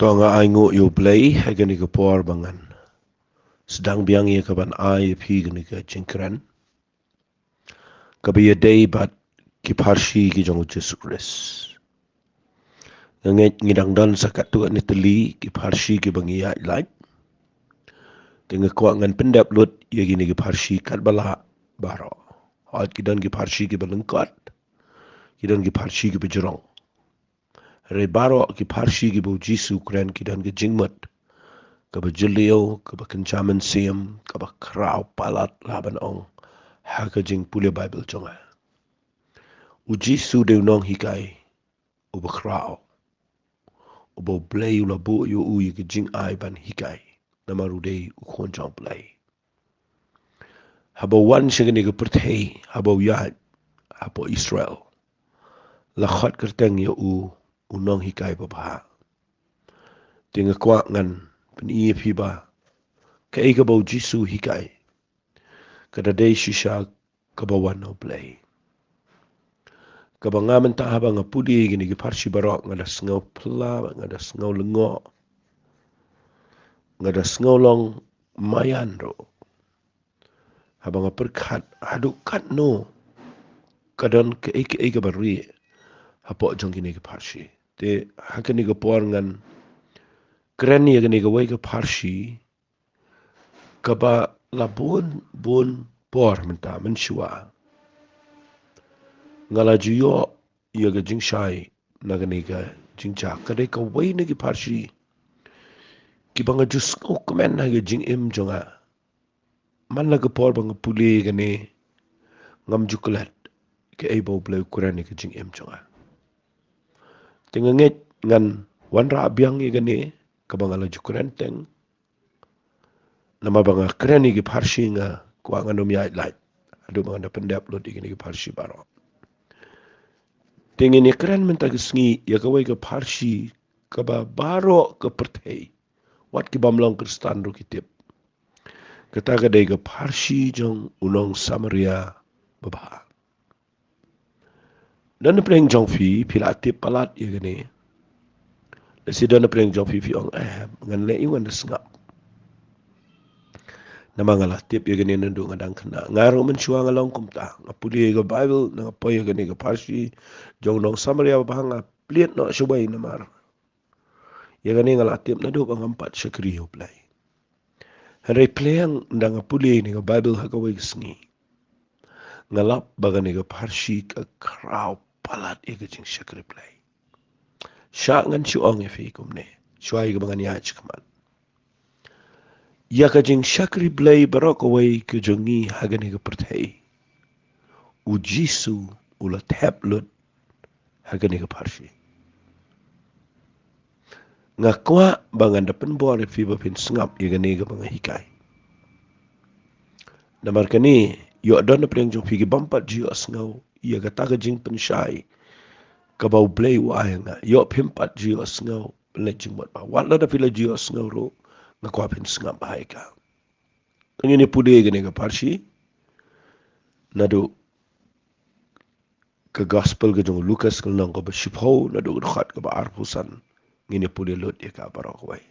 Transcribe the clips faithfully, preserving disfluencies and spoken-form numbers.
Ba nga ai nguh ïa U Blei ha kane ka por ba ngan sdang biang ïa ka ban ai ïa phi kane ka jingkren kaba ïadei bad ki pharshi ki jong U Jisu Khrist. Nga ngeit ngi dang don sa katto katne tylli ki pharshi kiba ngi ïaid lait. Te nga kwah ngan pyndep lut ïa kine ki pharshi katba lah baroh. Hooid, ki don ki pharshi kiba lyngkot, ki don ki pharshi kiba jrong. Hynrei baroh ki pharshi kiba U Jisu u kren ki don ka jingmut kaba jylliew, kaba kynja mynsiem, kaba khraw palat, lah ban ong ha ka jingpule Baibl jong nga. U Jisu u dei u nonghikai uba khraw, uba U Blei u la buh ïa u ïa ka jingai ban hikai, namar u dei u Khun jong U Blei. Haba u wan sha kane ka pyrthei, haba u ïaid hapoh Israel, la khot kyrteng ïa u u nonghikai babha. Te nga kwah ngan pyni ïa phi ba kaei kaba U Jisu u hikai, ka da dei shisha kaba wan na U Blei. Kaba nga mynta haba nga pule ïa kine ki pharshi baroh, nga da sngew pla, nga da sngew lyngngoh, nga da sngew long maïan ruh. Haba nga pyrkhat haduh katno ka don kaei kaei kaba rieh hapoh jong kine ki pharshi. Te ha kane ka por ngan kren ïa kane kawei ka pharshi kaba la bun bun por mynta mynshuwa nga la ju ïoh ïa ka jingshai na kane ka jingjia. Ka dei kawei na ki pharshi kiba nga ju sngewkmen ha ka jingim jong nga. Man la ka por ba nga pule ïa kane, ngam ju klet kaei ba U Blei u kren ha ka jingim jong nga. Te nga ngeit ngan wanrah biang ïa kane kaba nga la ju kren teng. Namar ba nga kren ïa ki pharshi, nga kwah ngan ym ïaid lait haduh ba ngan da pyndep lut ïa kine ki pharshi baroh. Te ngin ïa kren mynta ka sngi ïa kawei ka pharshi kaba baroh ka pyrthei, wat ki bym long Khristan ruh ki tip. Kata ka dei ka pharshi jong u nong Samaria babha. Don na pdeng jong phi, phi la tip palat ïa kane. Lehse don na pdeng jong phi, phi ong, eh, ngan leh ïa u, ngan da sngap. Namar nga la tip ïa kane naduh nga dang khynnah. Nga ruh mynshuwa nga long kumta. Nga pule ïa ka Baibl, nga poi ïa kane ka pharshi jong u nong Samaria babha, nga plied noh shawei namar ïa kane nga la tip naduh ba ngam pat shakri ïa U Blei. Hynrei pyrshang ynda nga pule ïa kane ka Baibl ha kawei ka sngi, nga lap ba kane ka pharshi ka khraw palat ïa ka jingshakri Blei. Shah ngan shu ong ïa phi kumne, shuwa ïa kaba ngan ïaid shakhmat. Ïa ka jingshakri Blei baroh kawei ka jong ngi ha kane ka pyrthei, U Jisu u la thep lut ha kane ka pharshi. Nga kwah ba ngan da pynbor ïa phi ba phin sngap ïa kane kaba nga hikai. Namar kane, ïoh don na pdeng jong phi ki bym pat ju ïohsngew ïa kata ka jingpynshai kaba U Blei u ai ha nga. Ïoh phim pat ju ïohsngew, pynleit jingmut ba. Wat lada phi la ju ïohsngew ruh, nga kwah phin sngap bha ïa ka. Te ngin ïa pule ïa kane ka pharshi naduh ka Gospel ka jong u Lukas, ka lynnong kaba shiphew, naduh ka dkhot kaba arphew san. Ngin ïa pule lut ïa ka baroh kawei.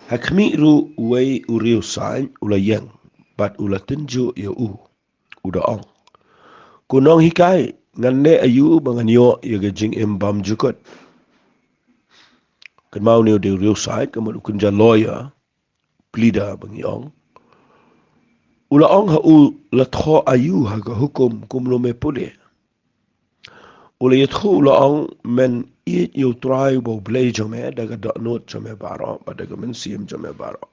Ha khmih ruh uwei u riewsaid u la ïeng bad u la tynjuh ïa u, u da ong, Ko nonghikai, ngan leh aïu ba ngan ïoh ïa ka jingim bymjukut? Kynmaw, une u dei u riewsaid, ka mut u kynja lawyer, pleader ba ngi ong. U la ong ha u, La thoh aïu ha ka hukum, kumno me pule? U la ïathuh, u la ong, Men ïeit ïa U Trai uba U Blei jong me da ka dohnud jong me baroh, bad da ka mynsiem jong me baroh,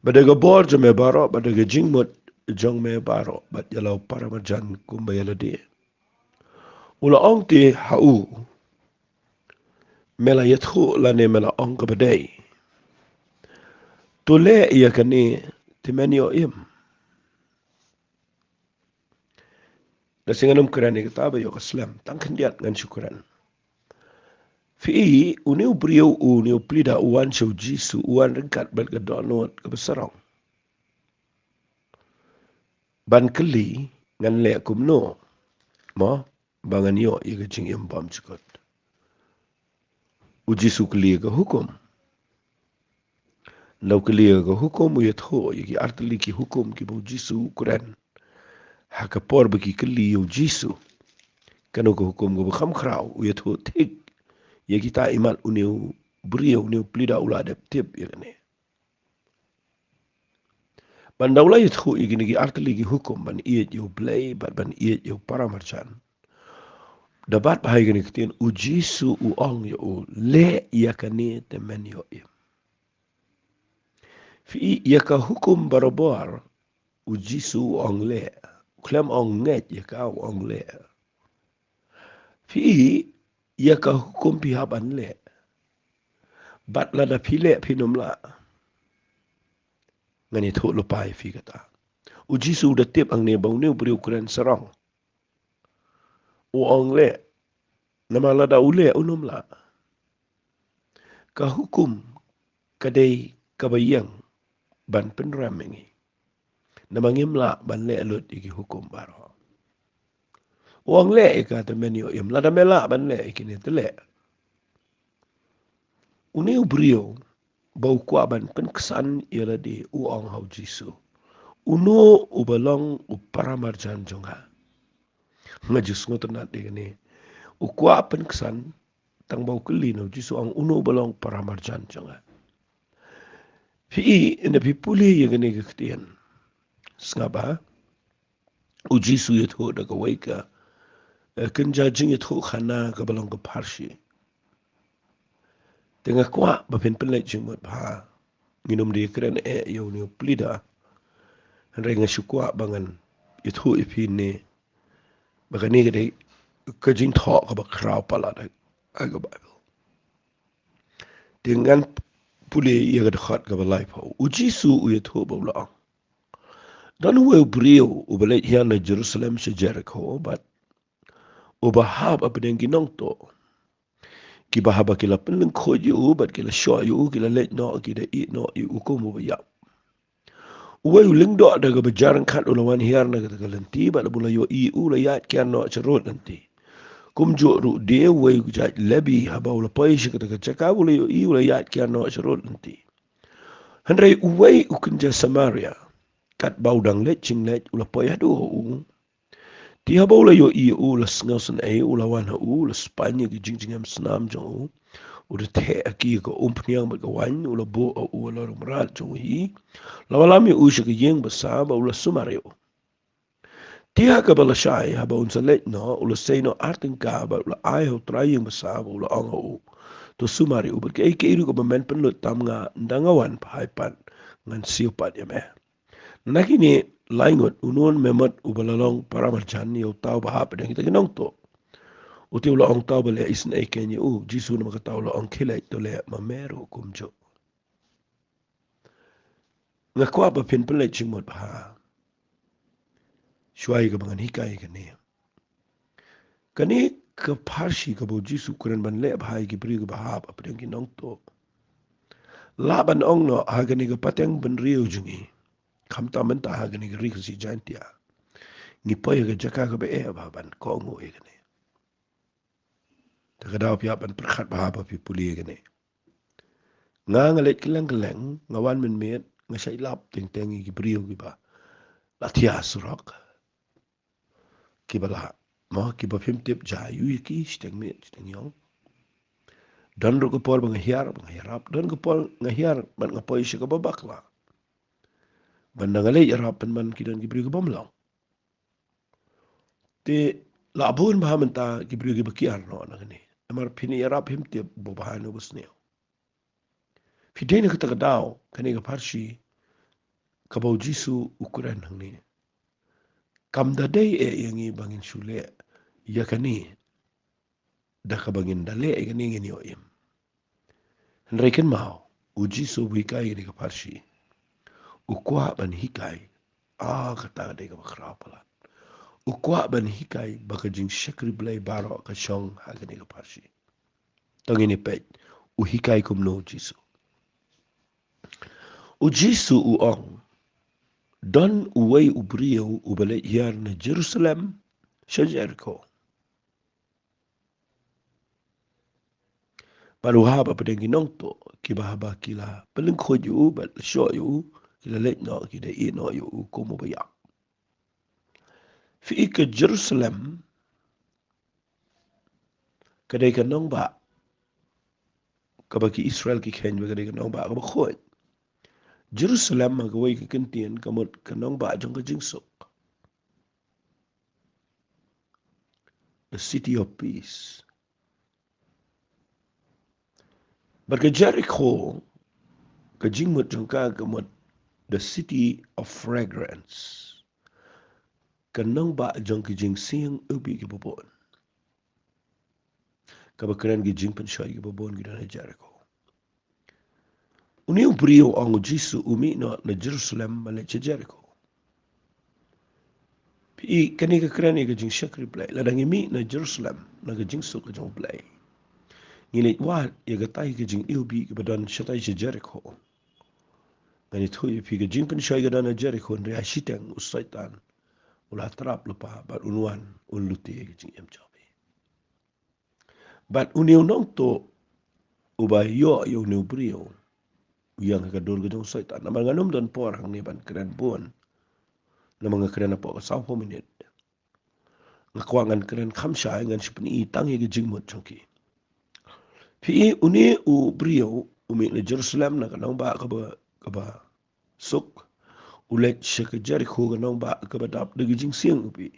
bad da ka bor jong me baroh, bad da ka jingmut jong me baroh, bad ïa la u paramarjan kumba ïa lade. U la ong te ha u, Me la ïathuh lane me la ong kaba dei. To leh ïa kane te men ïoh im. Da shisha ngan ym kren ïa kata ba ïoh ka slem, tang khyndiat ngan shu kren. Phi i, une u briew, une u pleader, u wan sha u Jisu, u wan ryngkat bad ka dohnud kaba sarong ban kylli, Ngan leh kumno, mo, ba ngan ïoh ïa ka jingim bymjukut? U Jisu u kylli ïa ka hukum. Nda u kylli ïa ka hukum, u ïathuh ïa ki artylli ki hukum kiba u Jisu u kren. Ha ka por ba ki kylli ïa u Jisu, kano ka hukum kaba kham khraw, u ïathuh thik ïa kita, imat une u briew, une u pylida u la dep tip ïa kane. Bad nda u la ïathuh ïa kine ki artylli ki hukum, ban ïeit ïa u Blei bad ban ïeit ïa u para marjan, da bat bha ïa kine ki ktien, u Jisu u ong ïa u, leh ïa kane te men ïoh im. Phi i, ïa ka hukum barabor u Jisu u ong leh. U khlem ong ngeit ïa ka, u ong leh. Phi i, ïa ka hukum phi hap ban leh. Bad lada phi leh phin ym lah. Ngan ïathuh lypa ïa phi kata. U Jisu u da tip hangne ba une u briew u kren sarong. U ong leh. Namar lada u leh un ym lah. Ka hukum ka dei kaba ïeng ban pynrem ïa ngi. Namar ngim lah ban leh lut ïa ki hukum baroh. U ong leh ïa ka te men ïoh im, lada me lah ban leh ïa kine te leh. Une u briew ba u kwah ban pynksan ïa lade u ong ha u Jisu, uno uba long u para marjan jong nga? Nga ju sngewtynnat ïa kane. U kwah pynksan, tang ba u kylli na u Jisu, ong uno uba long para marjan jong nga. Phi i, ynda phi pule ïa kane ka ktien, sngap ba u Jisu u ïathuh da kawei ka, eh, kynja jingïathuh khana kaba long ka pharshi. Te nga kwah ba phin pynleit jingmut bha. Ngin ym dei kren eh ïa une u pylida. Hynrei nga shu kwah ba ngan ïathuh ïa phi ne ba kane ka dei ka jingthoh kaba khraw palat ha ka Baibl. Te ngan pule ïa ka dkhot kaba laiphew. U Jisu u ïathuh ba u la ong, don uwei u briew uba leit hiar na Jerusalem sha Jerikho, bad uba hap hapdeng ki nongtuh, kiba haba ki la pynlyngkhuid ïa u bad ki la shoh ïa u, ki la leit noh, ki da ïeh noh ïa u kum uba ïap. Uwei u lyngdoh da kaba jar ryngkat u la wan hiar na kata ka lynti, bad haba u la ïohi ïa u, u la ïaid kiar noh sha rud lynti. Kumjuh ruh de uwei u jait Lebi, haba u la poi sha kata ka jaka ba u la ïohi, u la ïaid kiar noh sha rud lynti. Hynrei uwei u kynja Samaria, katba u dang leit jingleit, u la poi haduh ha u. Te haba u la ïohi ïa u, u la sngewsynei, u la wan ha u, u la spaiñ ïa ki jingjngem snam jong u. U da theh ha ki ïa ka umphniang bad ka waiñ, u la buh ha u halor u mrad jong u hi. La wallam ïa u sha ka ïing basa bad u la sumar ïa u. Te ha kaba lashai, haba un sa leit noh, u la sei noh ar tyngka bad u la ai ha u trai ïing basa bad u la ong ha u, to sumar ïa u, bad kaei kaei ruh kaba men pynlut tam nga, ynda nga wan phai pat ngan siew pat ïa me. Na kine lai ngut, uno na me mut uba la long para marjan ïa uta uba hap hapdeng kita ki nongtuh? Uta u la ong, uta uba leh isynei keiñ ïa u. Jisu namar kata u la ong, khie leit, to leh ma me ruh kumjuh. Nga kwah ba phin pynleit jingmut bha shuwa ïa kaba ngan hikai kane. Kane ka pharshi kaba u Jisu u kren ban leh bha ïa ki briew kiba hap hapdeng ki nongtuh. Lah ban ong noh ha kane ka pateng bynriew jong ngi, khamtam mynta ha kane ka Ri Khasi Jaintia, ngi poi ha ka jaka kaba eh bha ban kohnguh ïa kane. Te ka daw phi hap ban pyrkhat bha ba phi pule ïa kane. Nga, nga leit kylleng kylleng, nga wan mynmiet, nga shait lap teng teng ïa ki briew kiba la thiah surok, kiba la, mo, kiba phim tip jai ïa ki, shiteng miet shiteng ïong. Don ruh ka por ba nga hiar, ba nga ïarap, don ka por nga hiar bad nga poi sha kaba bakla. Bad ynda nga leit ïarap pynban, ki don ki briew ki bym long. Te la bun bha mynta ki briew kiba kiar noh na kane. Namar phin ïarap phim tip uba bha ne uba sniew. Phi dei na kata ka daw, kane ka pharshi kaba u Jisu u kren hangne, kam da dei eh ïa ngi ba ngin shu leh ïa kane, da kaba ngin da leh ïa kane ngin ïoh im. Hynrei kynmaw, u Jisu uba hikai kane ka pharshi, u kwah ban hikai, ah, kata ka dei kaba khraw palat. U kwah ban hikai ba ka jingshakri Blei baroh ka shong ha kane ka pharshi. To ngin ïa peit, u hikai kumno u Jisu. U Jisu u ong, don uwei u briew uba leit hiar na Jerusalem sha Jerikho. Bad u hap hapdeng ki nongtuh, kiba haba ki la pynlyngkhuid ïa u, bad la shoh ïa u, ki la leit noh, ki da ïeh noh ïa u kum uba ïap. Phi i ka Jerusalem, ka dei ka nongbah kaba ki Israel ki kheiñ, bad ka dei ka nongbah kaba khuid. Jerusalem, ha kawei ka kyntien, ka mut ka nongbah jong ka jingsuk. The city of peace. Bad ka Jericho, ka jingmut jong ka ka mut the city of fragrance. Ka nongbah jong ki jingsiang iwbih kiba bun. Kaba kren ki jingpynshoi kiba bun ki don ha Jericho. Une u briew, ong u Jisu, u mih noh na Jerusalem ban leit sha Jericho. Phi i, kane ka kren ïa ka jingshakri Blei. Lada ngi mih na Jerusalem, na ka jingsuk ka jong u Blei, ngi leit wad ïa katai ka jingiwbih kaba don shatai sha Jericho. Ngan ïathuh ïa phi ka jingpynshoi ka don ha Jericho, hynrei ha shiteng u Soitan u la trap lypa bad un wan un lute ïa ka jingim jong phi. Bad une u nongtuh uba ïoh ïa une u briew, u ïeng ha ka dur ka jong u Soitan. Namar ngan ym don por hangne ban kren bun, namar nga kren hapoh ka sawphew minit. Nga kwah ngan kren kham shai, ngan shu pyni tang ïa ka jingmut jong ki. Phi i, une u briew u mih na Jerusalem, na ka nongbah kaba, kaba suk, u leit sha ka Jericho, ka nongbah kaba dap da ka jingsiang iwbih.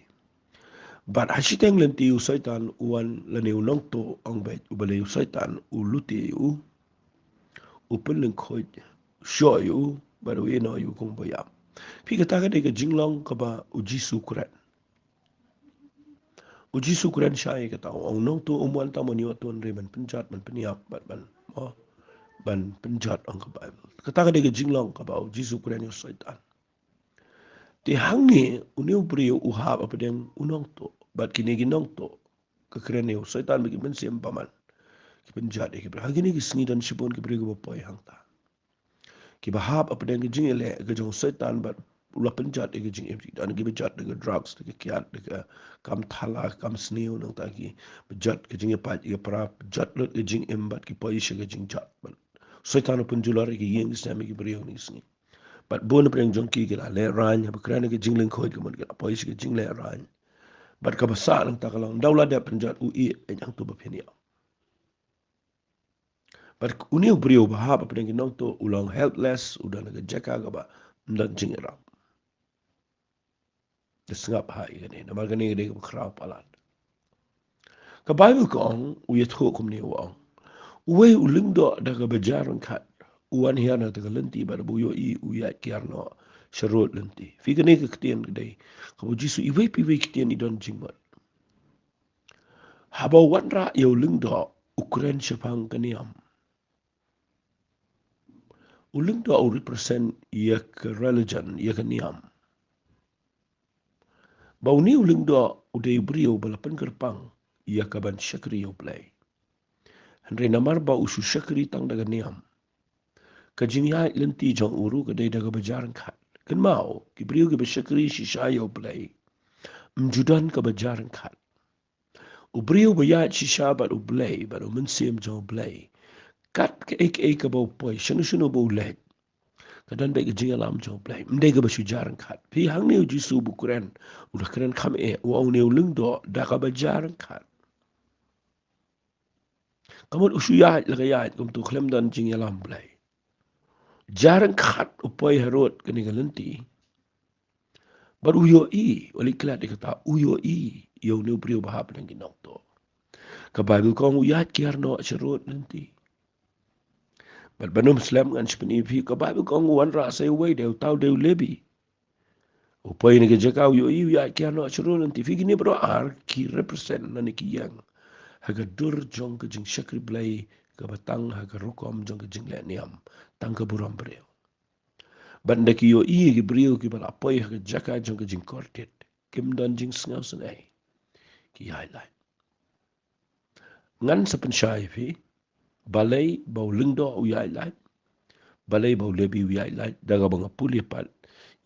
Bad ha shiteng lynti u Soitan u wan, lane u nongtuh, ong beit, u balei u Soitan u lute ïa u, u pynlyngkhuid, u shoh ïa u, bad u ïeh noh ïa u kum uba ïap. Phi, kata ka dei ka jinglong kaba u Jisu u kren. U Jisu u kren shai kata, u ong, nongtuh um wan tang ban ïoh tuh, hynrei ban pynjot, ban pynïap, bad ban, mo, ban pynjot, ong ka Baibl. Kata ka dei ka jinglong kaba u Jisu u kren ïa u Soitan. Te hangne une u briew u hap hapdeng u nongtuh, bad kine ki nongtuh, ka kren ïa u Soitan bad ki mynsiem bymman, ki pynjot ïa ki briew. Ha kine ki sngi don shibun ki briew kiba poi hangta, kiba hap hapdeng ka jingïaleh ka jong u Soitan bad u la pynjot ïa ka jingim. Don kiba jot da ka drugs, da ka kiad, da ka kam thala, kam sniew, nangta kiba jot ka jingïapait ïa ka para, jot lut ka jingim bad ki poi sha ka jingjot. Bad u Soitan u pynjulor ïa ki ïing ki sem ïa ki briew ha kine ki sngi. Bad bun hapdeng jong ki ki la lehraiñ, haba kren ïa ka jinglyngkhuid ka mut ki la poi sha ka jinglehraiñ. Bad kaba sah nangta ka long, ynda u la dep pynjot, u ïeh, ïeit hangto ba phin ïoh. Bad une u briew ba hap hapdeng ki nongtuh u long helpless, u don ha ka jaka kaba ym don jingïarap. Da sngap ha ïa kane, namar kane ka dei kaba khraw palat. Ka Baibl ka ong, u ïathuh kumne, u ong, uwei u lyngdoh da kaba jia ryngkat u wan hiar na kata ka lynti, bad haba u ïohi u ïaid kiar noh sharud lynti. Phi, kane ka ktien ka dei kaba u Jisu, iwei pa iwei ktien i don jingmut. Haba u wanrah ïa u lyngdoh, u kren shaphang ka niam. U lyngdoh u represent ïa ka religion, ïa ka niam. Ba une u lyngdoh u dei u briew ba la pynkyrpang ïa ka ban shakri ïa u Blei. Hynrei namar ba u shu shakri tang da ka niam, ka jingïaid lynti jong u ruh ka dei da kaba jia ryngkat. Kynmaw, ki briew kiba shakri shisha ïa u Blei, ym ju don kaba jia ryngkat. U briew ba ïaid shisha bad u Blei, bad u Mynsiem jong u Blei, kat kaei kaei kaba u poi, shano shano ba u leit, ka don beit ka jingïalam jong u Blei. Ym dei kaba shu jia ryngkat. Phi, hangne u Jisu ba u kren, u da kren kham eh, u ong une u lyngdoh da kaba jia ryngkat. Ka mut u shu ïaid la ka ïaid, kumta khlem don jingïalam Blei. Jia ryngkat u poi harud kane ka lynti. Bad u ïohi, u leit klet ïa kata, u ïohi ïa une u briew ba hap hapdeng ki nongtuh. Ka Baibl ka ong u ïaid kiar noh sharud lynti. Bad ban ym slem, ngan shu pyni ïa phi, ka Baibl ka ong u wanrah sa iwei, dei uta u dei u Lebi. U poi na ka jaka, u ïohi, u ïaid kiar noh sharud lynti. Phi, kine baroh ar ki represent lane ki ïeng ha ka dur jong ka jingshakri Blei kaba tang ha ka rukom jong ka jingleh niam, tang ka burom briew. Bad ynda ki ïohi ïa ki briew kiba la poi ha ka jaka jong ka jingkordit, kim don jingsngewsynei, ki ïaid lait. Ngan sa pynshai ïa phi balei ba u lyngdoh u ïaid lait, balei ba u Lebi u ïaid lait, da kaba nga pule pat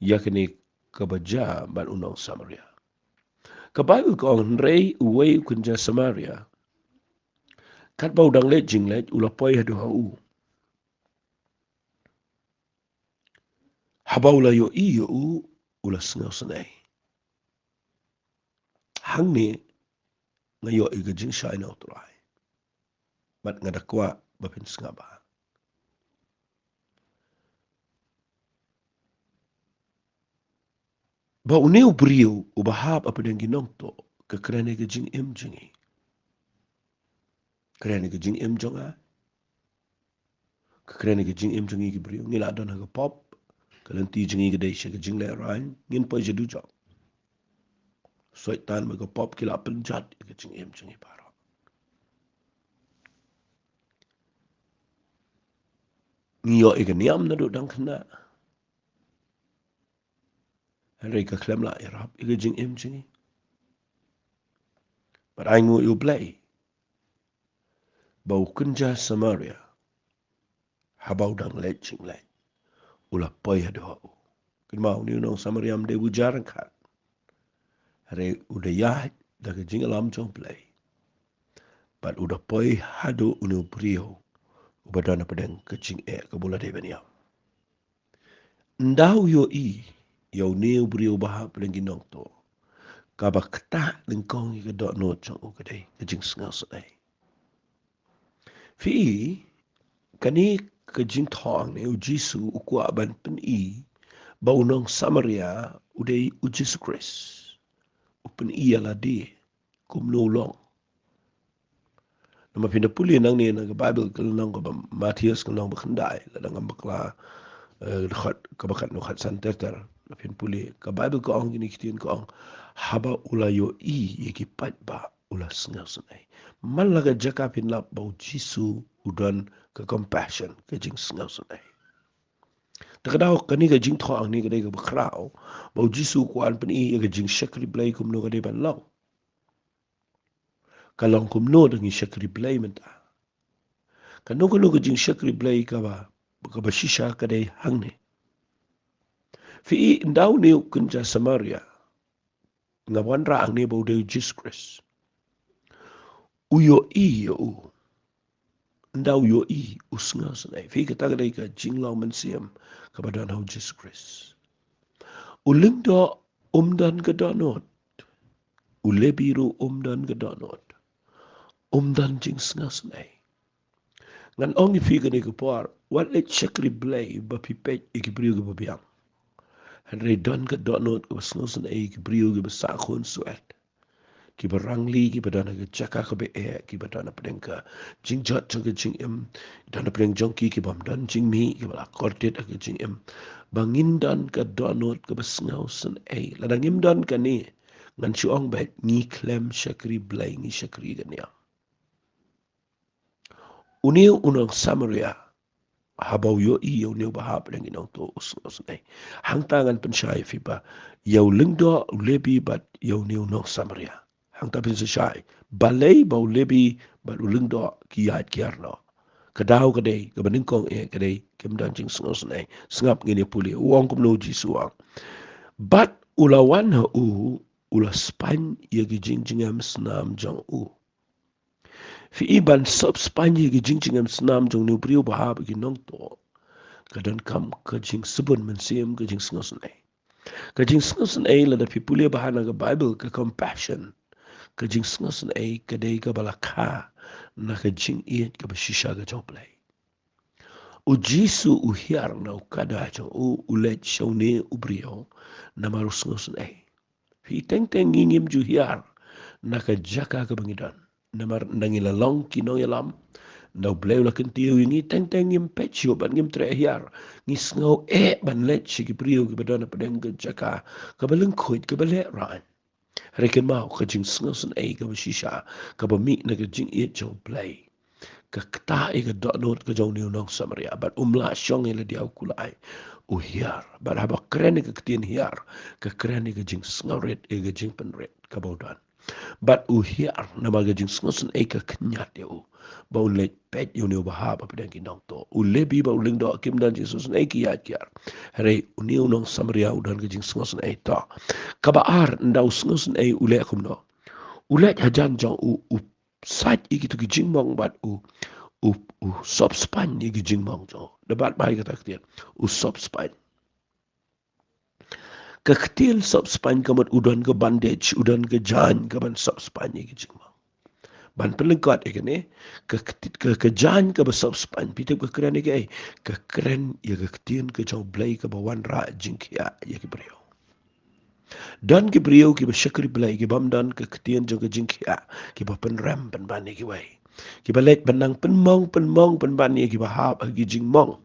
ïa kane kaba jia bad u nong Samaria. Ka Baibl ka ong, hynrei uwei u kynja Samaria, Katba u dang leit jingleit, u la poi haduh ha u. Haba u la ïohi ïa u, u la sngewsynei. Hangne nga ïoh ïa ka jingshai na u Trai. Bad nga da kwah ba phin sngap bha. Ba une u briew uba hap hapdeng ki nongtuh, ka kren ïa ka jingim jong ngi. Kren ïa ka jingim jong nga. Ka kren ïa ka jingim jong ngi ki briew. Ngi la don ha ka pop. Ka lynti jong ngi ka dei sha ka jinglehrain. Ngin poi sha dujok. Soitan bad ka pop ki la pynjot ïa ka jingim jong ngi baroh. Ngi ïoh ïa ka niam naduh dang khynnah. Hynrei ka khlem lah ïarap ïa ka jingim jong ngi. Bad ainguh ïa U Blei ba u kynja Samaria, haba u dang leit jingleit, u la poi haduh ha u. Kynmaw, une u nong Samaria um dei u jar ryngkat. Hynrei u da ïaid da ka jingïalam jong U Blei. Bad u da poi haduh une u briew uba don hapdeng ka jingeh kaba u la dei ban ïap. Ynda u ïohi ïa une u briew uba hap hapdeng ki nongtuh, kaba ktah nyngkong ïa ka dohnud jong u ka dei ka jingsngewsynei. Phi i, kane ka jingthoh hangne, U Jisu u kwah ban pyni ba u nong Samaria u dei U Jisu Khrist. U pyni ïa lade kumno u long. Namar phin da pule nangne na ka Baibl ka lynnong kaba Mathaios ka lynnong ba khyndai, lada ngam bakla, eh, dkhot kaba khatno khatsan ter ter. Lada phin pule, ka Baibl ka ong kine ki ktien, ka ong, haba u la ïohi ïa ki paidbah, u la sngewsynei. Man la ka jaka phin lap ba U Jisu u don ka compassion, ka jingsngewsynei. Te ka daw kane ka jingthoh hangne ka dei kaba khraw ba U Jisu u kwah ban pyni ïa ka jingshakri Blei kumno ka dei ban long. Ka long kumno da ngi shakri Blei mynta? Kano kano ka jingshakri Blei kaba, kaba shisha ka dei hangne. Phi i, ynda une u kynja Samaria, nga wanrah hangne ba u dei U Jisu Khrist, u ïohi ïa u. Ynda u ïohi, u sngewsynei. Phi i, kata ka dei ka jinglong mynsiem kaba don ha U Jisu Khrist. U lyngdoh um don ka dohnud. U Lebi ruh um don ka dohnud. Um don jingsngewsynei. Ngan ong ïa phi kane ka por, wat leit shakri Blei ba phi peit ïa ki briew kiba biang. Hynrei don ka dohnud kaba sngewsynei ïa ki briew kiba sah khun swet, kiba rangli, kiba don ha ka jaka kaba eh, kiba don hapdeng ka jingjot jong ka jingim, don hapdeng jong ki kibym don jingmih, kiba la kordit ha ka jingim. Ba ngin don ka dohnud kaba sngewsynei. Lada ngim don kane, ngan shu ong ba ngi khlem shakri Blei, ngi shakri ka niam. Une u nong Samaria, haba u ïohi ïa une uba hap hapdeng ki nongtuh, u sngewsynei. Hangta ngan pynshai ïa phi ba ïa u lyngdoh, u Lebi bad ïa une u nong Samaria. Hangta phin sa shai. Balei ba u Lebi bad u lyngdoh ki ïaid kiar noh? Ka daw ka dei, kaba nyngkong eh ka dei, kim don jingsngewsynei. Sngap, ngin ïa pule. U ong kumno U Jisu u ong? Bad u la wan ha u, u la spaiñ ïa ki jingjngem snam jong u. Phi i, ban sop spaiñ ïa ki jingjngem snam jong une u briew uba hap ki nongtuh, ka donkam ka jingsbun mynsiem, ka jingsngewsynei. Ka jingsngewsynei, lada phi pule bha na ka Baibl, ka compassion, ka jingsngewsynei ka dei kaba la kha na ka jingïeit kaba shisha ka jong U Blei. U Jisu u hiar na u kada jong u, u leit sha une u briew namar u sngewsynei. Phi i, teng teng ngi ngim ju hiar na ka jaka kaba ngi don. Namar ynda ngi la long ki nongïalam, ynda U Blei u la kyntiew ïa ngi, teng teng ngim peit shuh bad ngim treh hiar. Ngi sngew eh ban leit sha ki briew kiba don hapdeng ka jaka kaba lyngkhuid, kaba lehraiñ. Hynrei kynmaw, ka jingsngewsynei kaba shisha, kaba mih na ka jingïeit jong U Blei, ka ktah ïa ka dohnud ka jong une u nong Samaria, bad um lah shong ïa lade ha u kulai. U hiar, bad haba kren ïa ka ktien hiar, ka kren ïa ka jingsngewrit, ïa ka jingpynrit kaba u don. Bad u hiar namar ka jingsngewsynei ka khñiat ïa u, ba un leit peit ïa une uba hap hapdeng ki nongtuh. U Lebi bad u lyngdoh kim don jingsngewsynei, ki ïaid kiar. Hynrei une u nong Samaria u don ka jingsngewsynei. To, kaba ar, ynda u sngewsynei u leh kumno? U leit hajan jong u, u sait ïa kito ki jingmong bad u, u, u sop spaiñ ïa ki jingmong jong u. Da bat bai kata ka ktien, u sop spaiñ. Ka ktien sop spaiñ ka mut u don ka bandage, u don ka jaiñ ka ban sop spaiñ ïa ki jingmong. Ban pynlyngkot ïa kane, ka kti-, ka, ka jaiñ kaba sop spaiñ, phi tip ka kren ïa kaei? Ka kren ïa ka ktien ka jong u Blei kaba wanrah jingkhiah ïa ki briew. Don ki briew kiba shakri Blei, ki bym don ka ktien jong ka jingkhiah, kiba pynrem pynban ïa kiwei. Kiba leit ban nang pynmong, pynmong pynban ïa kiba hap ha ki jingmong.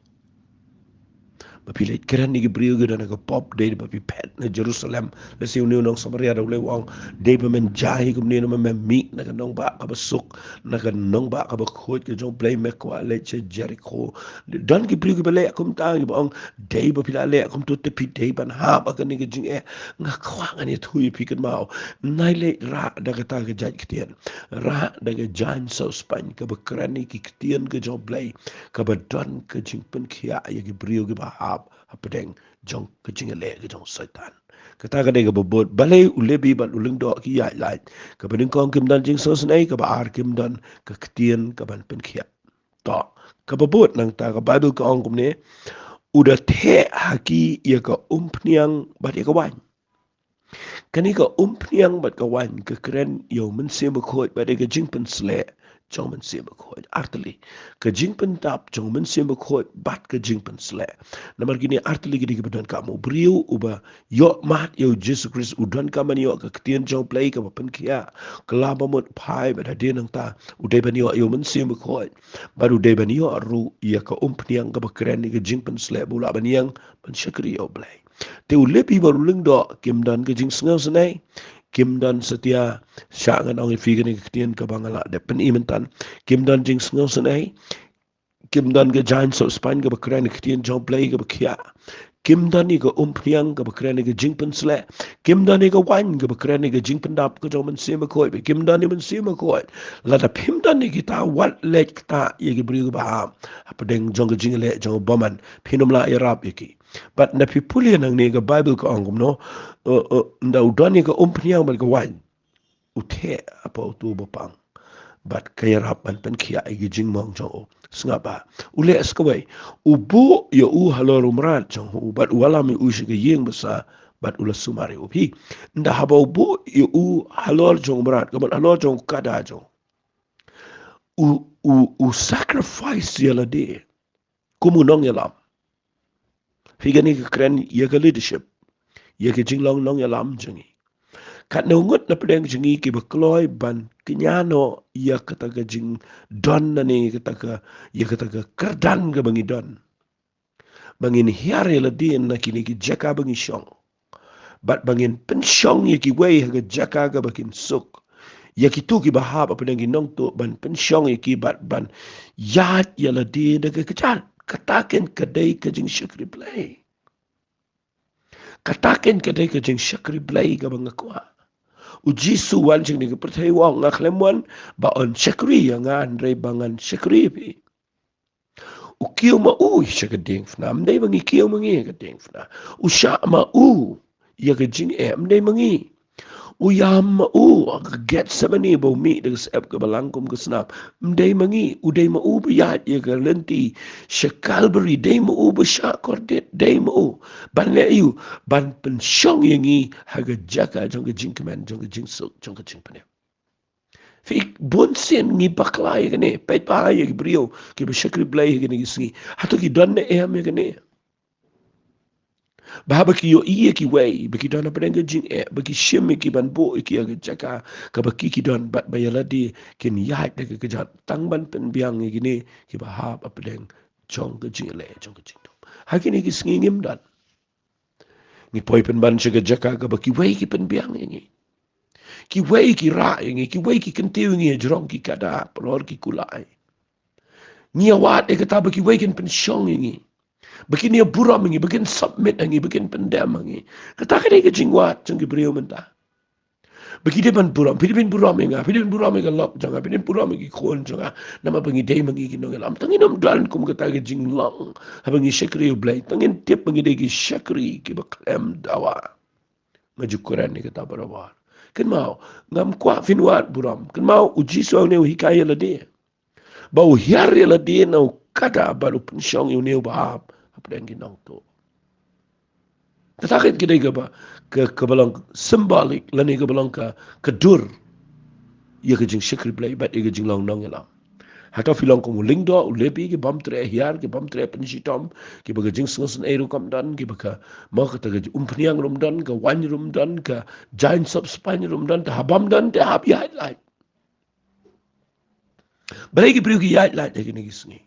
Ba phi leit kren ïa ki briew ki don ha ka pop, dei ba phi phet na Jerusalem. Lehse une u nong Samaria ruh u leit ong, dei ba men jia hi kumne namar men mih na ka nongbah kaba suk, na ka nongbah kaba khuid ka jong u Blei, me kwah leit sha Jerikho. Don ki briew kiba leh kumta, kiba ong, dei ba phi la leh kumto te phi dei ban hap ha kane ka jingeh. Nga kwah ngan ïathuh ïa phi kynmaw, nai leit rah da kata ka jait ktien. Rah da ka jaiñ sop spaiñ kaba kren ïa ki ktien ka jong u Blei, kaba don ka jingpynkhiah ïa ki briew kiba hap hapdeng jong ka jingïaleh ka jong u Soitan. Kata ka dei kaba bud. Balei u Lebi bad u Lyngdoh ki ïaid lait? Kaba nyngkong kim don jingsngewsynei, kaba ar kim don ka ktien ka ban pynkhiah. To, kaba bud nangta ka Baibl ka ong kumne, u da theh ha ki ïa ka umphniang bad ïa ka waiñ. Kane ka umphniang bad ka waiñ ka kren ïa u Mynsiem Bakhuid bad ïa ka jingpynsleh jong u Mynsiem Bakhuid. Artylli, ka jingpyndap jong u Mynsiem Bakhuid bad ka jingpynsleh. Namar kine artylli ki dei kiba donkam. U briew uba ïoh mad ïa u Jisu Khrist u donkam ban ïoh ka ktien jong u Blei kaba pynkhiah, kylla ba mut phai, bad hadien nangta u dei ban ïoh ïa u Mynsiem Bakhuid. Bad u dei ban ïoh ruh ïa ka umphniang kaba kren ïa ka jingpynsleh ba u lah ban ïeng ban shakri ïa u Blei. Te u Lebi bad u Lyngdoh kim don ka jingsngewsynei, kim don satia, shah ngan ong ïa phi kane ka ktien kaba nga la dep pyni mynta. Kim don jingsngewsynei, kim don ka jaiñ sop spaiñ kaba kren ïa ka ktien jong u Blei kaba khiah. Kim don ïa ka umphniang kaba kren ïa ka jingpynsleh. Kim don ïa ka waiñ kaba kren ïa ka jingpyndap ka jong u Mynsiem Bakhuid. Kim don ïa u Mynsiem Bakhuid. Lada phim don ïa kita, wat leit ktah ïa ki briew kiba hap hapdeng jong ka jingïaleh jong u bymman. Phim lah ïarap ïa ki. Bad nda phi pule nangne ka Baibl ka ong kumno, eh, eh, nda u don ïa ka umphniang bad ka waiñ, u theh hapoh uto uba pang. Bad ka ïarap ban pynkhiah ïa ki jingmong jong u. Sngap ba u leh sa kawei, u buh ïa u halor u mrad jong u, bad u wallam ïa u sha ka ïing basa, bad u la sumar ïa u. Phi, nda haba u buh ïa u halor jong u mrad, ka mut halor jong u kada jong u, u, u sacrifice ïa lade kum u nongïalam. Phi, kane ka kren ïa ka leadership, ïa ka jinglong nongïalam jong ngi. Katno ngut na pdeng jong ngi kiba kloi ban kñia noh ïa kata ka jingdon nangne, kata ka, ïa kata ka kyrdan kaba ngi don, ba ngin hiar ïa lade na kine ki jaka ba ngi shong, bad ba ngin pynshong ïa kiwei ha ka jaka kaba kin suk. Ïa kito kiba hap hapdeng ki nongtuh ban pynshong ïa ki bad ban ïaid ïa lade da ka kjat. Kata keiñ ka dei ka jingshakri Blei. Kata keiñ ka dei ka jingshakri Blei kaba nga kwah. U Jisu u wan sha kane ka pyrthei, u ong, nga khlem wan ba yn shakri ïa nga, hynrei ba ngan shakri ïa phi. U kiew ma u sha ka diengphna, ym dei ba ngi kiew ma ngi ha ka diengphna. U shah ma u ïa ka jingeh, ym dei ma ngi. U ïam ma u ha ka Gethsemane ba u mih da ka syep kaba lang kum ka snam, ym dei ma ngi. U dei ma u ba ïaid ïa ka lynti sha Calvary, dei ma u ba shah kordit, dei ma u. Ban leh aïu? Ban pynshong ïa ngi ha ka jaka jong ka jingkmen, jong ka jingsuk, jong ka jingpynim. Phi, bun sien ngi bakla ïa kane. Peit ba ïa ki briew kiba shakri Blei ha kine ki sngi, hato ki don ne em ïa kane? Ba haba ki ïohi ïa kiwei ba ki don hapdeng ka jingeh, ba ki shim ïa ki ban buh ïa ki ha ka jaka kaba ki, ki don, bad ba ïa lade kin ïaid da ka kjat tang ban pynbiang ïa kine kiba hap hapdeng jong ka jingïaleh, jong ka jingdum. Ha kine ki sngi ngim don. Ngi poi pynban sha ka jaka kaba kiwei ki pynbiang ïa ngi. Kiwei ki rah ïa ngi, kiwei ki kyntiew ïa ngi hajrong ki kada, halor ki kulai. Ngi ïa wad ïa kata ba kiwei kin pynshong ïa ngi, ba kin ïa burom ïa ngi, ba kin submit ïa ngi, ba kin pyndem ïa ngi. Kata ka dei ka jingwad jong ki briew mynta. Ba ki dei ban burom, phi dei ban burom ïa nga, phi dei ban burom ïa ka lok jong nga, phi dei ban burom ïa ki khun jong nga, namar ba ngi dei ma ngi ki nongïalam. Tang ngin ym don kum kata ka jinglong haba ngi shakri ïa u Blei. Tang ngin tip ba ngi dei ki shakri kiba khlem dawa. Nga ju kren ïa kata barabor. Kynmaw, ngam kwah phin wad burom. Kynmaw, u Jisu une u hikai ïa lade ba u hiar ïa lade na u kata bad u pynshong ïa une uba hap hapdeng ki nongtuh. Kata ka dei kaba, ka, kaba long symbolic, lane kaba long ka, ka dur ïa ka jingshakri Blei bad ïa ka jinglong nongïalam. Hato phi long kum u lyngdoh, u Lebi, ki bym treh hiar, ki bym treh pynshitom, kiba ka jingsngewsynei ruh kam don, kiba ka, mo, kata ka umphniang ruh ym don, ka waiñ ruh ym don, ka jaiñ sop spaiñ ruh ym don, te haba ym don te hap ïaid lait. Balei ki briew ki ïaid lait ha kine ki sngi?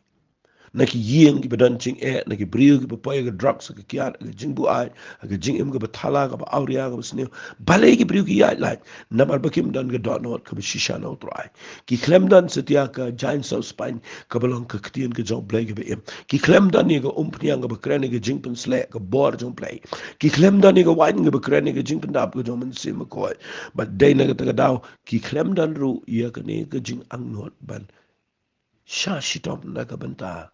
Na ki ïing kiba don jingeh, na ki briew kiba poi ha ka drugs, ha ka kiad, ha ka jingbuaid, ha ka jingim kaba thala, kaba awria, kaba sniew. Balei ki briew ki ïaid lait? Namar ba kim don ka dohnud kaba shisha na u Trai. Ki khlem don satia ka jaiñ sop spaiñ kaba long ka ktien ka jong U Blei kaba im. Ki khlem don ïa ka umphniang kaba kren ïa ka jingpynsleh, ka bor jong U Blei. Ki khlem don ïa ka waiñ kaba kren ïa ka jingpyndap ka jong U Mynsiem Bakhuid. Bad dei na kata ka daw ki khlem don ruh ïa kane ka jingangnud ban shah shitom na ka bynta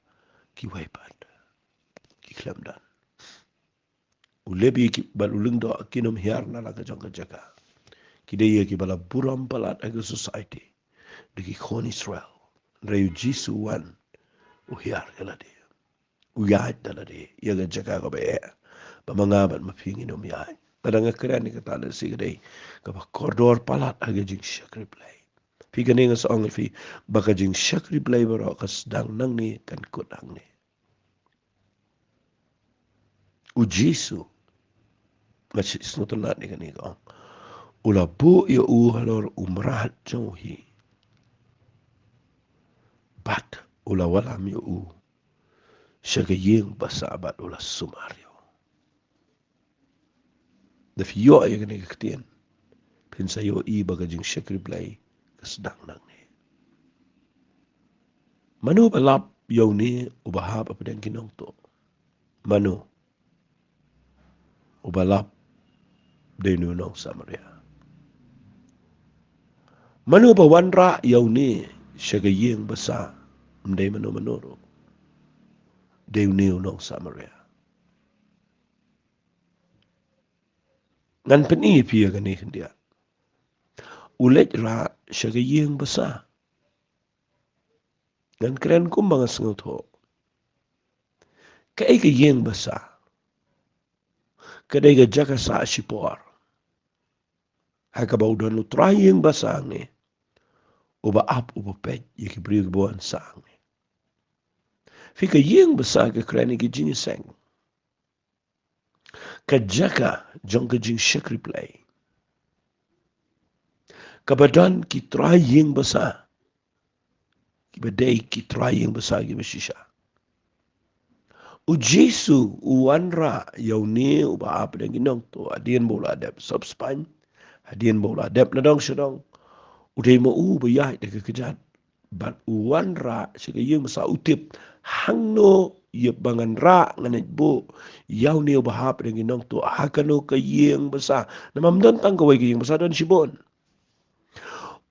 kiwei pat. Ki khlem don. U Lebi ki, bad u lyngdoh kin ym hiar na la ka jong ka jaka. Ki dei ïa kiba la burom palat ha ka society. Da ki khun Israel. Hynrei u Jisu u wan, u hiar ïa lade. U ïaid da lade ïa ka jaka kaba eh, ba ma nga bad ma phi ngin ym ïaid. Lada nga kren ïa kata, lehse ka dei kaba kordor palat ha ka jingshakri Blei. Phi, kane nga sa ong ïa phi ba ka jingshakri Blei baroh ka sdang nangne, kan kut hangne. U Jisu, nga sngewtynnad ïa kane, ka ong, u la buh ïa u halor u mrad jong u hi, bad u la wallam ïa u sha ka ïing basa bad u la sumar ïa u. Da phi ïoh ïa kane ka ktien, phin sa ïohi ba ka jingshakri Blei ka sdang nangne. Mano ba lap ïa une uba hap hapdeng ki nongtuh? Mano uba lap? Dei une u nong Samaria. Mano ba wanrah ïa une sha ka ïing basa? Ym dei mano mano ruh. Dei une u nong Samaria. Ngan pyni ïa phi ïa kane khyndiat. U leit rah sha ka ïing basa. Ngan kren kumba nga sngewthuh. Kaei ka ïing basa? Ka dei ka jaka sah shipor ha kaba u don u trai ïing basa hangne, uba ap uba peit ïa ki briew kiba wan sah hangne. Phi, ka ïing basa ka kren ïa ki jingïaseng. Ka jaka jong ka jingshakri Blei, kaba don ki trai ïing basa kiba dei ki trai ïing basa kiba shisha. U Jisu u wanrah ïa une uba hap hapdeng ki nongtuh hadien ba u la dep sop spaiñ, hadien ba u la dep nadong shadong. U dei ma u ba ïaid da ka kjat bad u wanrah sha ka ïing basa. U tip, hangno ïa ba ngan rah, ngan leit buh ïa une uba hap hapdeng ki nongtuh, ha kano ka ïing basa? Namar ym don tang kawei ka ïing basa, don shibun.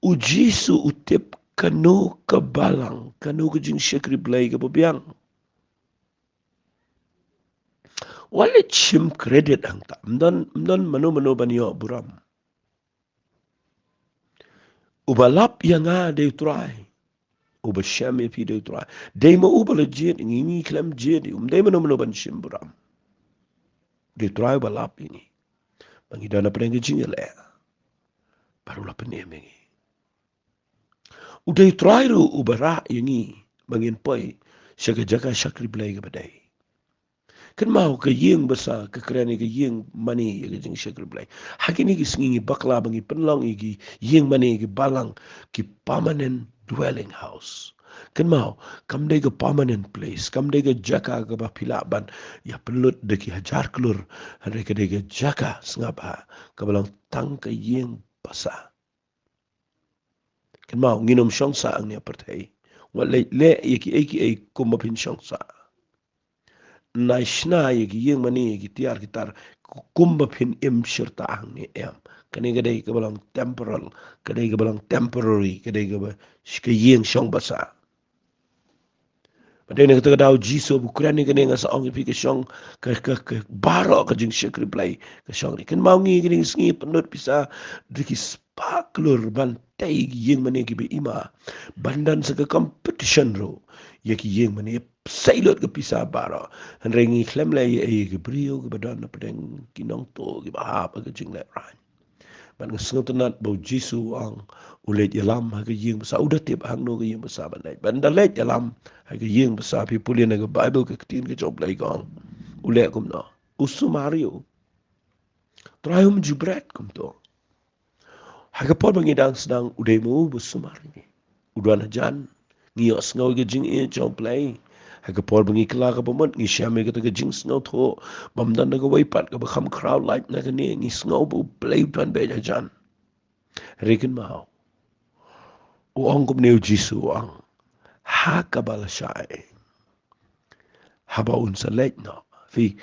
U Jisu u tip kano ka balang, kano ka jingshakri Blei kaba biang. Wat leit shim credit hangta. Ym don, ym don mano mano ban ïoh burom. Uba lap ïa nga dei u Trai. Uba shem ïa phi dei u Trai. Dei ma u ba la jied ïa ngi, ngi khlem jied ïa u. Ym dei mano mano ban shim burom. Dei u Trai uba lap ïa ngi ba ngi don hapdeng ka jingïaleh, bad u la pynim ïa ngi. U dei u Trai ruh uba rah ïa ngi ba ngin poi sha ka jaka shakri Blei kaba dei. Kynmaw, ka ïing basa ka kren ïa ka ïing mane ïa ka jingshakri Blei. Ha kine ki sngi ngi bakla ba ngi pynlong ïa ki ïing mane, ki balang, ki permanent dwelling house. Kynmaw, kam dei ka permanent place, kam dei ka jaka kaba phi lah ban ïa pynlut da ki hajar klur, hynrei ka dei ka jaka sngap ha kaba long tang ka ïing basa. Kynmaw, ngin ym shong sah hangne ha pyrthei. Wat leh, leh ïa kiei kiei kumba phin shong sah. Nai shna ïa ki ïing mane, ïa ki tiar ki tar, kumba phin im shirta hangne, em. Kane ka dei kaba long temporal, ka dei kaba long temporary, ka dei kaba sh-, ka ïing shong basa. Bad dei na kata ka daw Jisu ba u kren ïa kane, nga sa ong ïa phi, ka shong, ka, ka, ka baroh ka jingshakri Blei ka shong ri. Kynmaw ngi kine ki sngi pynlut pisa da ki spah klur ban tei ki ïing mane kiba i ma, ban don sa ka competition ruh ïa ki ïing mane, sei lut ka pisa baroh. Hynrei ngi khlem leh ei ei ki briew kiba don na pdeng ki nongtuh kiba hap ha ka jinglehraiñ. Bad nga sngewtynnat ba u Jisu u ong, u leit ïalam ha ka ïing basa, u da tip hangno ka ïing basa ban leit. Bad ynda leit ïalam ha ka ïing basa, phi pule na ka Baibl, ka ktien ka jong U Blei ka ong, u leh kumno? U sumar ïa u. Trai, um ju bret kumto. Ha ka por ba ngi dang sdang, u dei ma u ba sumar ïa ngi. U don hajan. Ngi ïohsngew ïa ka jingïeit jong U Blei. Ha ka por ba ngi kylla kaba mut, ngi shem ïa kata ka jingsngewthuh bym don na kawei pat kaba kham khraw lait na kane, ngi sngew ba U Blei u don beit hajan. Hynrei kynmaw, u ong kumne u Jisu, u ong, ha kaba lashai, haba un sa leit noh, phi,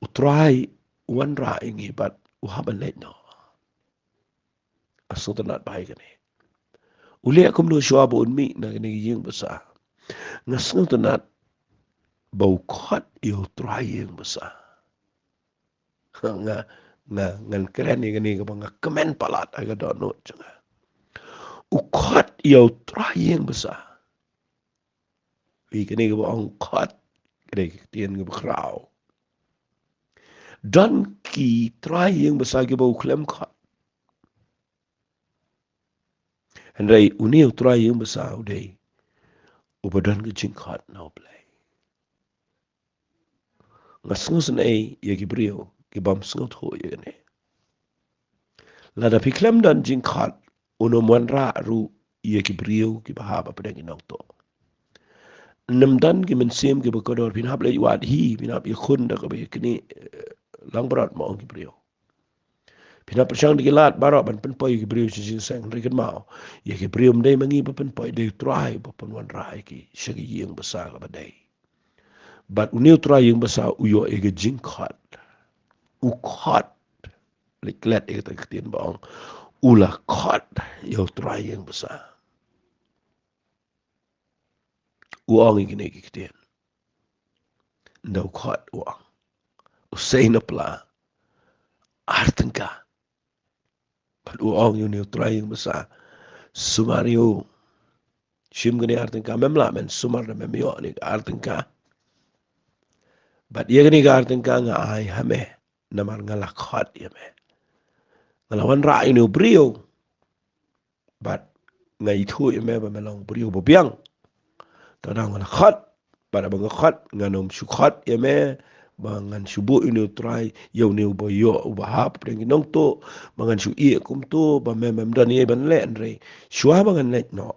u Trai u wanrah ïa ngi bad u hap ban leit noh. Nga sngewtynnat bha ïa kane. U leh kumno shuwa ba un mih na kane ka ïing basa? Nga sngewtynnat ba u khot ïa u trai ïing basa. Nga, nga, ngan kren ïa kane kaba nga kmen palat ha ka dohnud jong nga. U khot ïa u trai ïing basa. Phi, kane kaba ong khot, kane ka ktien kaba khraw. Don ki trai ïing basa kiba u khlem khot. Hynrei une u trai ïing basa u dei uba don ka jingkhot na U Blei. Nga sngewsynei ïa ki briew ki bym sngewthuh ïa kane. Lada phi khlem don jingkhot, un ym wanrah ruh ïa ki briew kiba hap hapdeng ki nongtuh. Ym don ki mynsiem kiba kordor, phin hap leit wad hi, phin hap ïakhun da kaba ïaknieh, eh, langbrot, ma ong ki briew. Phin hap pyrshang da ki lad baroh ban pynpoi ïa ki briew sha jingseng, hynrei kynmaw, ïa ki briew ym dei ma ngi ba pynpoi, dei u Trai ba pynwanrah ïa ki sha ka ïing basa kaba dei. Bad une u trai ïing basa u ïoh ïa ka jingkhot. U khot. Leit klet ïa kata ka ktien ba ong, u la khot ïa u trai ïing basa. U ong ïa kine ki ktien. Ynda u khot u ong, u sei na pla ar tyngka. Bad u ong ïa une u trai ïing basa, sumar ïa u. Shim kane ar tyngka, mem lah ban sumar da mem ïoh kane ar tyngka. Bad ïa kane ar tyngka nga ai ha me, namar nga la khot ïa me. Nga la wanrah ïa une u briew. Bad nga ithuh ïa me ba me long briew ba biang. Te nga la khot, bad ba nga khot, ngan ym shu khot ïa me ba ngan shu buh ïa une u trai, ïa une uba ïoh, uba hap hapdeng ki nongtuh, ba ngan shu ïeh kumto, ba me mem don ei ei ban leh, hynrei shuwa ba ngan leit noh,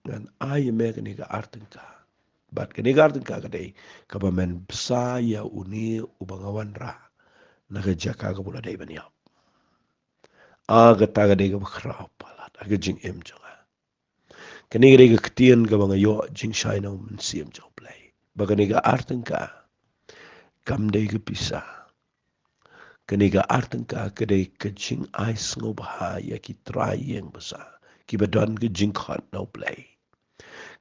ngan ai ïa me kane ka ar tyngka. Bad kane ka ar tyngka ka dei kaba men bsa ïa une uba nga wanrah na ka jaka kaba u la dei ban ïap. Ah, kata ka dei kaba khraw palat ha ka jingim jong nga. Kane ka dei ka ktien kaba nga ïoh jingshai na u Mynsiem jong U Blei, ba kane ka ar tyngka kam dei ka pisa. Kane ka ar tyngka ka dei ka jingai sngewbha ïa ki trai ïing basa kiba don ka jingkhot na U Blei.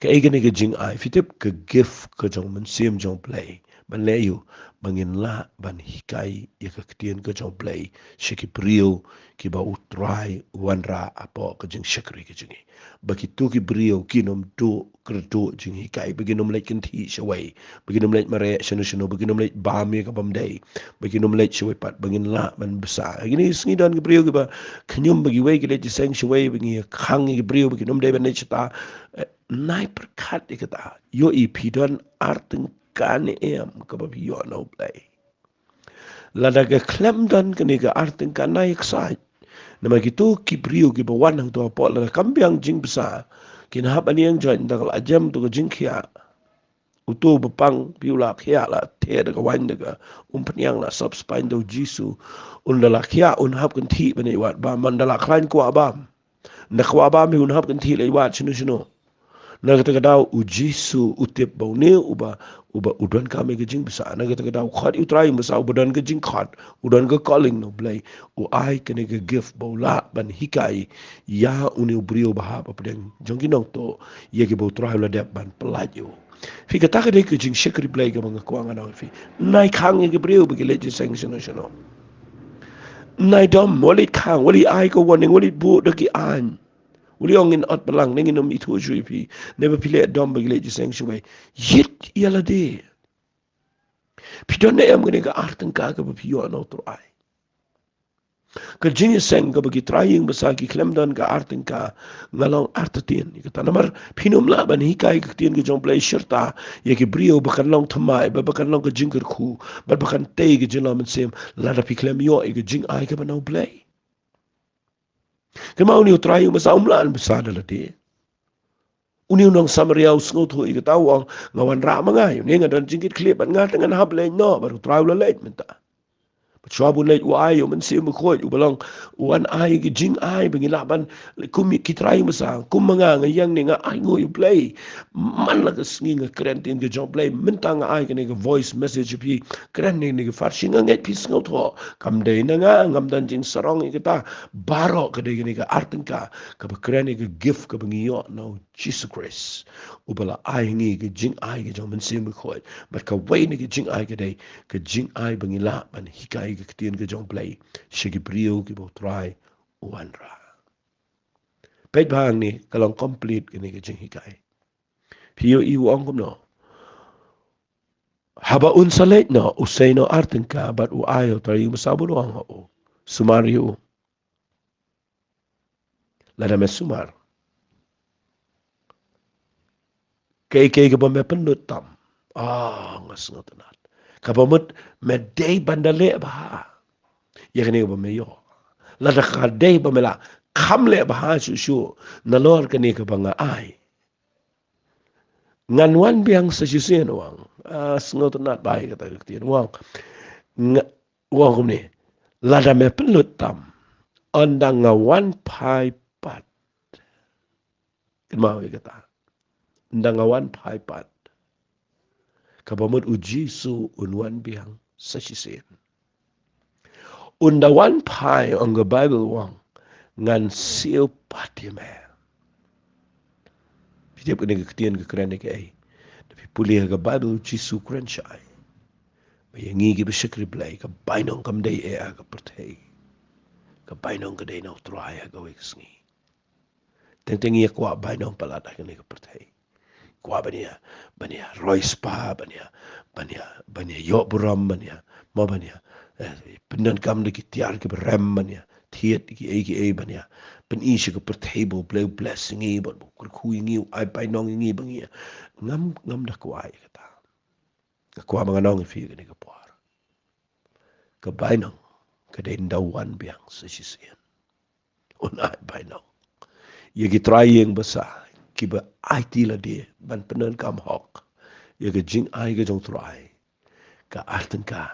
Kaei kane ka jingai? Phi tip, ka gift ka jong u Mynsiem jong U Blei ban leh aïu? Ba ngin lah ban hikai ïa ka ktien ka jong U Blei sha ki briew kiba u Trai u wanrah hapoh ka jingshakri ka jong ngi, ba kito ki briew kin ym duh kyrduh jinghikai, ba kin ym leit kynthih shawei, ba kin ym leit mareh shano shano, ba kin ym leit bam ïa ka bym dei, ba kin ym leit shawei pat, ba ngin lah ban bsa. Ha kine ki sngi don ki briew kiba khñium ba kiwei ki leit seng shawei, ba ngi khang ïa ki briew ba kin ym dei ban leit shata. Eh, nai pyrkhat ïa kata. Ïohi, phi don ar tyngka ne em kaba phi ïoh na U Blei? Lada ka khlem don kane ka ar tyngka, nai excited. Namar kito ki briew kiba wan hangto hapoh, lada kam biang jingbsa, kin hap ban ïeng joit, ynda ka la jem to ka jingkhiah. Uto ba pang, phi, u la khiah, la theh da ka waiñ da ka umphniang, la sop spaiñ da u Jisu. Ynda la khiah un hap kynthih ban ïa wad bam, ynda la khlaiñ kwah bam. Ynda kwah bam hi un hap kynthih leit wad shano shano. Na kata ka daw u Jisu u tip ba une uba uba u donkam ïa ka jingbsa. Na kata ka daw u khot ïa u Trai ïing bsa uba don ka jingkhot, u don ka calling na u Blei, u ai kane ka gift ba u lah ban hikai ïa une u briew ba hap hapdeng jong ki nongtuh, ïa kiba u Trai u la dep ban pyllait ïa u. Phi, kata ka dei ka jingshakri Blei kaba nga kwah ngan ong ïa phi. Nai khang ïa ki briew ba ki leit jingïaseng shano shano. Nai dom, wat leit khang, wat leit ai ka warning, wat leit buh da ki aiñ. Wat leit ong ngin ot balang, ne ngin ym ithuh shuh ïa phi. Ne ba phi leh dom ba ki leit jingïaseng shawei. Ïit ïa lade. Phi don ne em kane ka ar tyngka kaba phi ïoh na u Trai? Ka jingïaseng kaba ki trai ïing bsa ki khlem don ka ar tyngka, nga la ong artatien ïa kata. Namar phin ym lah ban hikai ka ktien ka jong u Blei shirta ïa ki briew ba kan long thymmai, ba, ba kan long ka jingkyrkhu, ba, ba kan tei ka jinglong mynsiem, lada phi khlem ïoh ïa ka jingai kaba na u Blei. Kynmaw, une u trai ïing bsa um lah ban bsa da lade. Une u nong Samaria u sngewthuh ïa kata, u ong, nga wanrah ma nga, ïa une nga don jingkitkhlieh bad nga te ngan hap leit noh, bad u Trai u la leit mynta. Bad shuwa ba u leit, u ai ïa u Mynsiem Bakhuid, uba long, u wan ai ka jingai ba ngi lah ban, kum ki trai ïing bsa, kum ma nga, nga ïeng ne nga ainguh ïa u Blei. Man la ka sngi nga kren ktien ka jong u Blei, mynta nga ai kane ka voice message ïa phi, kren ne kane ka pharshi, nga ngeit phi sngewthuh. Kam dei na nga, ngam don jingsarong ïa kata. Baroh ka dei kane ka ar tyngka kaba kren ïa ka gift kaba ngi ïoh na u Jisu Khrist, uba la ai ha ngi ka jingai ka jong u Mynsiem Bakhuid. Bad kawei na ka jingai ka dei ka jingai ba ngi lah ban hikai ka ktien ka jong u Blei sha ki briew kiba u Trai u wanrah. Peit bha hangne, ka long complete kane ka jinghikai. Phi ïohi u ong kumno? Haba un sa leit noh, u sei noh ar tyngka bad u ai ïa u trai ïing bsa bad u ong ha u, sumar ïa u. Lada me sumar, kaei kaei kaba me pynlut tam? Ah, nga sngewtynnat. Kaba mut me dei ban da leh bha ïa kane kaba me ïoh. Lada ka dei ba me la kham leh bha shuh shuh nalor kane kaba nga ai, ngan wan biang sa shisien, u ong. Ah, sngewtynnat bha ïa kata ka ktien, u ong. Nga, u ong kumne, lada me pynlut tam, ynda nga wan phai pat. Kynmaw ïa kata. Ynda nga wan phai pat, kaba mut u Jisu un wan biang sa shisien. Ynda wan phai, ong ka Baibl, u ong, ngan siew pat ïa me. Phi tip kane ka ktien ka kren ïa kaei? Da phi pule ha ka Baibl, u Jisu u kren shai ba ïa ngi kiba shakri Blei, ka bainong kam dei ei ha ka pyrthei. Ka bainong ka dei na u Trai ha kawei ka sngi. Teng teng ngi ïa kwah bainong palat ha kane ka pyrthei. Kwah ban ïa, ban ïa roi spah, ban ïa, ban ïa, ban ïa ïoh burom, ban ïa, mo, ban ïa, eh, pyndonkam da ki tiar kiba rem, ban ïa thied kiei kiei, ban ïa pyni sha ka pyrthei ba u Blei u bless ïa ngi, ba u kyrkhu ïa ngi, u ai bainong ïa ngi, ba ngi ïa. Ngam, ngam da kwah ïa kata. Nga kwah ba ngan ong ïa phi kane ka por, ka bainong ka dei ynda u wan biang sa shisien. Un ai bainong ïa ki trai ïing basa kiba aiti lade ban pyndonkam hok ïa ka jingai ka jong u Trai, ka ar tyngka.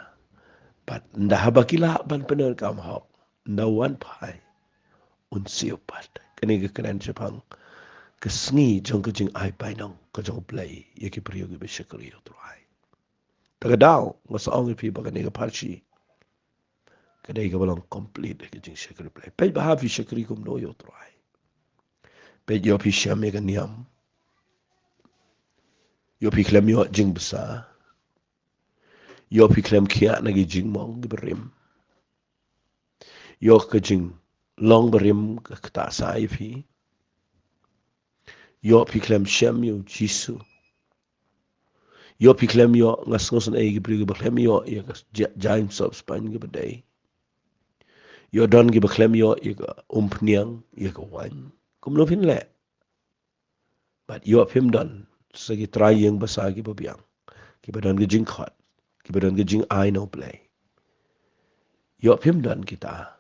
Bad ynda haba ki lah ban pyndonkam hok, ynda u wan phai, un siew pat. Kane ka kren shaphang ka sngi jong ka jingai bainong ka jong u Blei ïa ki briew kiba shakri ïa u Trai. Ta ka daw, nga sa ong ïa phi ba kane ka pharshi ka dei kaba long complete ha ka jingshakri Blei. Peit bha, phi shakri kumno ïa u Trai? Peit, ïoh phi shem ïa ka niam? Ïoh phi khlem ïoh jingbsa? Ïoh phi khlem khiah na ki jingmong kiba rim? Ïoh ka jinglong barim ka ktah sa ïa phi? Ïoh phi khlem shem ïa u Jisu? Ïoh phi khlem ïoh, nga sngewsynei, ki briew kiba khlem ïoh ïa ka ja-, jaiñ sop spaiñ kaba dei? Ïoh don kiba khlem ïoh ïa ka umphniang, ïa ka waiñ? Kumno phin leh? Bad ïoh phim don sa ki trai ïing basa kiba biang, kiba don ka jingkhot, kiba don ka jingai na u Blei? Ïoh phim don kita,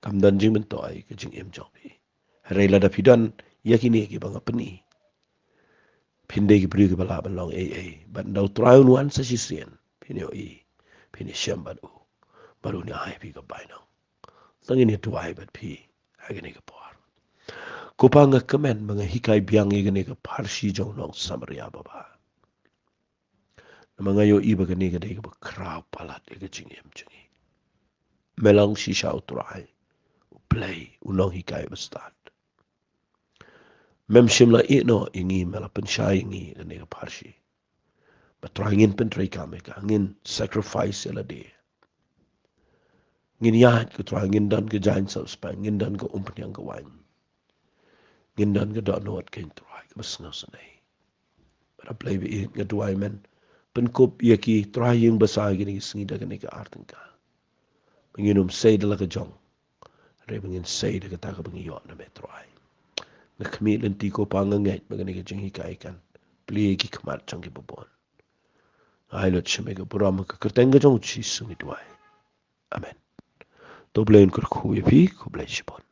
kam don jingmyntoi ka jingim jong phi. Hynrei lada phi don ïa kine kiba nga pyni, phin dei ki briew kiba lah ban long ei ei. Bad ynda u Trai un wan sa shisien, phin ïohi, phin ïashem bad u, bad un ai phi ka bainong. Tang ngin ïa duwai bad phi ha kane ka por. Ko Pa, nga kmen ba nga hikai biang ïa kane ka pharshi jong u nong Samaria babha. Namar nga ïohi ba kane ka dei kaba khraw palat ïa ka jingim jong ngi. Me long shisha u Trai, u Blei, u nonghikai bastad. Mem shym la ïehnoh ïa ngi, me la pynshai ïa ngi ha kane ka pharshi. Ba Trai ngin pyntreikam ïa ka, ngin sacrifice ïa lade. Ngin ïaid ko Trai, ngin don ka jaiñ sap spang, ngin don ka umphniang ka waiñ. Ngin don ka dohnud ko Trai kaba sngewsynei. Bad A Blei ba ïeit, nga duwai men pynkup ïa ki Trai ïing basa kine ki sngi da kane ka ar tyngka. Ba ngin ym sei da la ka jong, hynrei ba ngin sei da kata kaba ngi ïoh na me Trai. Nga khmih lynti ko Pa, nga ngeit ba kane ka jinghikai kan plie ïa ki khmat jong kiba bun. Ai lut sha me ka burom, ha ka kyrteng ka jong U Jisu ngi duwai. Amen. To Blei un kyrkhu ïa phi, khublei shibun.